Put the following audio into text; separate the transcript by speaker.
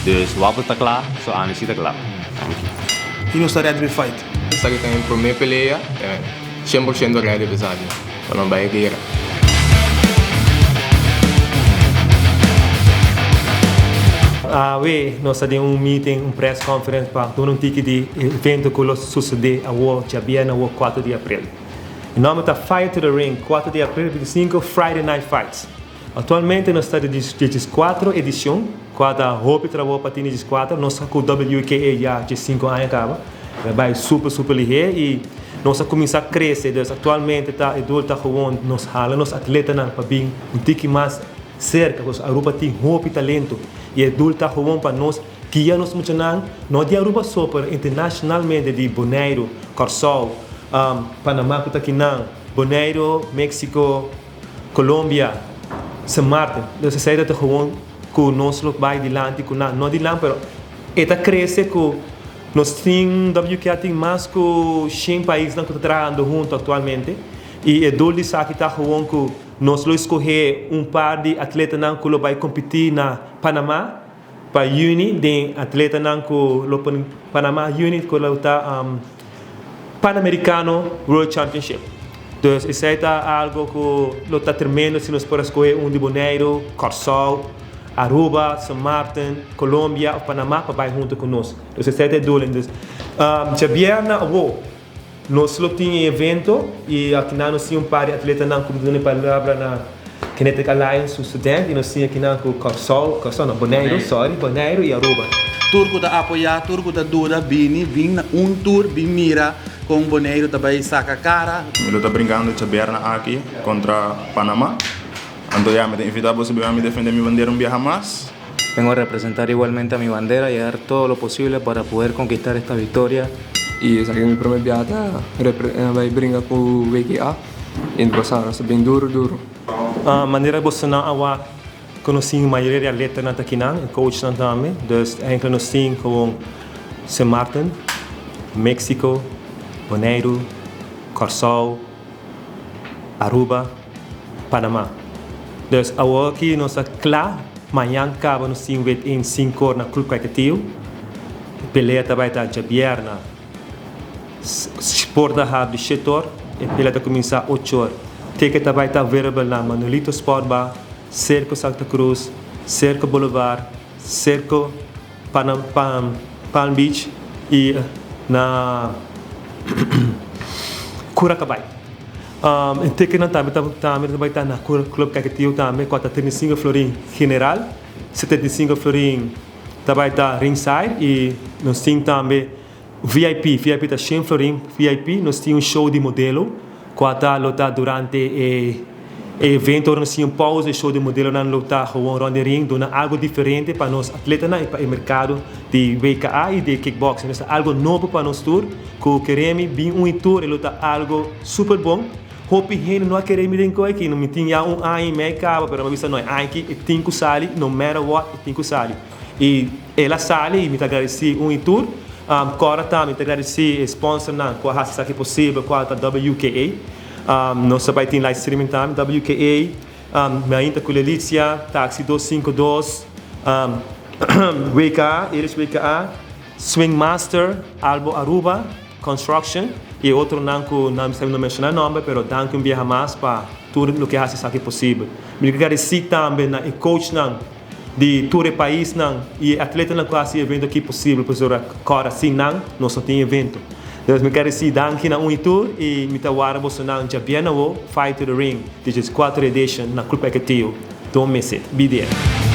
Speaker 1: Dus Waffle ta kla, so ami si ta kla. Danki.
Speaker 2: I nos ta ready pa fight.
Speaker 3: Esaki ta mi prome pelea, 100% ready pa esaki, pa no bai guera.
Speaker 4: Awe nos ta den un meeting, un press conference pa duna un tiki di e evento cu lo sucede awor djabièrnè awor 4 di april. E nomber ta Fire to the Ring 4 di april 25 Friday Night Fights. Actualmente nos ta di diescuatro edicion, cua ta hopi trabou pa tin di diescuatro. Nos a cu WKA ya diescinco aña caba. E a bay super super lihe y nos a cuminsa crece. Dus actualmente ta e doel ta gewoon nos hala nos atletanan pa bin un tiki mas cerca, pasobra Aruba tin hopi talento y e doel ta gewoon pa nos guia nos muchanan, no di Aruba so pero internacionalmente di Boneiru, Corsou, Panama cu ta akinan, Boneiru, Mexico, Colombia, Sint Maarten. Dus esei ta gewoon cu nos lo bay dilanti cu nan. No dilanti pero e ta crece cu nos tin, WKA tin mas cu shen paisnan cu ta trahando hunto actualmente y e doel di esaki ta gewoon cu nos lo escoge un par di atletanan cu lo bay competi na Panama pa juni den atletanan cu lo pone Panama juni cu lo ta Panamericano World Championship. Dus esey ta algo cu lo ta tremendo si nos por a scoge un di Boneiru, Corsou, Aruba, Sint Maarten, Colombia of Panama pa bay hunto cu nos. Dus esey ta e doel. Dus djabièrnè awo Nos lo tin e evento y akinan nos tin un par di atletanan cu mi ta duna e palabra na Kinetic Alliance su student y nos tin akinan cu Corsou, Corsou no, Boneiru, sorry, Boneiru y Aruba.
Speaker 5: Tur cu ta apoya, tur cu ta duda, bini, bin na un tur, bin mira con Boneiru ta bay saca cara.
Speaker 6: Mi lo ta brincando djabièrnè aki contra Panama. Anto ya, mi ta invita boso bin mi defende mi bandera un biaha mas.
Speaker 7: Vengo a representar igualmente a mi bandera y a dar todo lo posible para poder conquistar esta victoria.
Speaker 3: Y esaki mi prome biaha ta bai bringa cu WKA y bo sa nos ta bin duro duro.
Speaker 4: Manera boso nan a wak cu nos tin mayoria di atletanan ta kinan y coachnan tambe, dus eigenlijk nos tin gewoon Sint Maarten, Mexico, Boneiru, Corsou, Aruba, Panama. Dus awor aki nos ta kla, mañan kaba nos tin wet in sinkor na Club Caiquetio. E pelea ta bai ta djabièrnè porta habri shetor, e pelea ta kuminsá ochor. Ticket ta bai ta available na Manolito Sport Bar, Cerco Santa Cruz, Cerco Boulevard, Cerco Palm Beach y na Curacabay. E ticketnan tambe ta tambe ta bay ta na Club Caiquetio tambe cua ta 35 florin general, 75 florin ta bay ta ringside y nos tin tambe VIP, VIP ta shen florin VIP, nos tin un show di modelo cua ta lo ta durante e e evento ora nos tin un pausa e show di modelonan lo ta gewoon rond di ring duna algo diferente pa nos atletanan y pa e mercado di WKA y di kickboxing. Nos ta algo nobo pa nos tur cu keremi bin un y tur e lo ta algo super bon. Hopi hende no a kere mi den koe aki, mi tin ya un aña y mei caba pero mi a bisa no e aña aki e tin cu sali no matter what e tin cu sali. Y el a sali y mi ta agradeci un y tur. Cora tambe mi ta agradeci e sponsornan cu a haci esaki posibel cual ta WKA. Nos ta bay tin live streaming tambe. WKA, mi ainda cu Lelicia, Taxi 252, WKA, Erich WKA, Swing Master, Albo Aruba, Construction y e otronan cu nan mi no menciona nomber pero danki un biaha mas pa tur loke a haci esaki posibel. Mi ta agradeci tambe na e coachnan. Di tur e paisnan y e atletanan cu haci e evento aki posibel pasobra cora sin nan nos no tin evento. Dus mi ker deci danki na un y tur y mi ta warda bosonan djabier na wo Fight to the Ring 14 edition na Club Ecatio. Don't miss it. Be there.